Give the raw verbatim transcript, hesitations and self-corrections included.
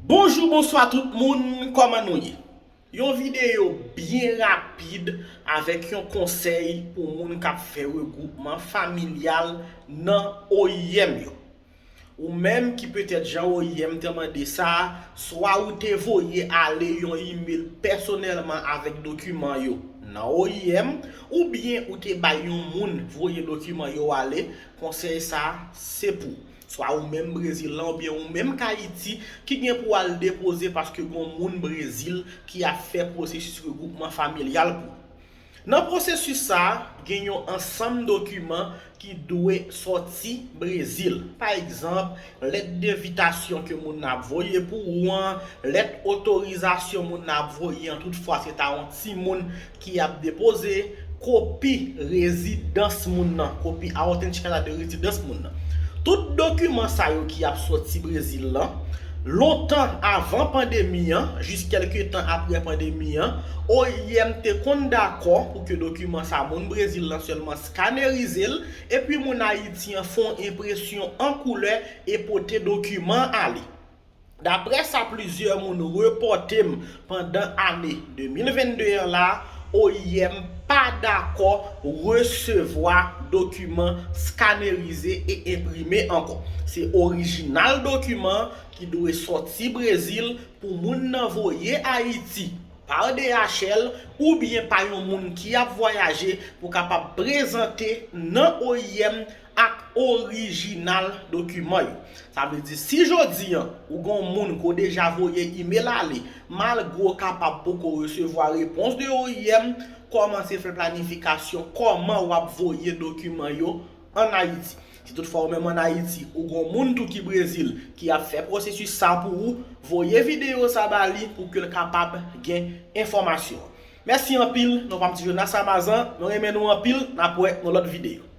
Bonjou, bonswa tout moun, kòman nou ye? Yon videyo byen rapid avèk yon konsèy pou moun k ap fè regwoupman familyal nan O I M yo. Ou menm ki petèt jan O I M te mande sa, swa ou te voye ale yon imèl pèsonèlman avèk dokiman yo nan O I M, oubyen ou te bay yon moun voye dokiman yo ale, konsèy sa se pou ou. Swa ou menm Brezil la, oubyen ou menm k Ayiti, ki gen pou al depoze paske gon moun Brezil ki ap fè pwosesis regwoupman familyal pou ou. Nan pwosesis sa, gen yon ansanm dokiman ki dwe sòti Brezil. Pa egzanp, lèt denvitasyon ke moun nan ap voye pou ou an, lèt otorizasyon moun nan ap voye an, toutfwa se ta yon timoun ki ap depoze, kopi rezidans moun nan, kopi autentikada de rezidans moun nan. Tout dokiman sa yo ki ap sòti Brezil lan, lontan avan pandemi an, jis kèlke tan apre pandemi an, O I M te konn dakò pou ke dokiman sa moun Brezil lan sèlman skanerize l, epi moun Ayiti an fè yon enpresyon an koulè e pote dokiman ale. Daprè sa plizyè moun repòte m pandan ane de mil vennde an la, O I M pa dakò resevwa dokiman skanerize e enprime ankò. Se orijinal dokiman ki dwe sòti Brezil pou moun nan voye Ayiti pa D H L oubyen pa yon moun ki ap vwayaje pou kapab prezante nan O I M ak orijinal dokiman yo. Sa vle di, si jodi an ou gon moun ke w deja voye imèl ale, malgre w kapab poko resevwa repons de O I M, kòmanse fè planifikasyon kòman w ap voye dokiman yo ann Ayiti. Si toutfwa ou menm ann Ayiti, ou gon moun tou ki Brezil ki ap fè pwosesis sa pou ou, voye videyo sa ba li pou ke l kapab gen enfòmasyon. Mèsi anpil, non pa m se Jonas Amazan, mwen renmen nou anpil, n ap wè nan lòt videyo.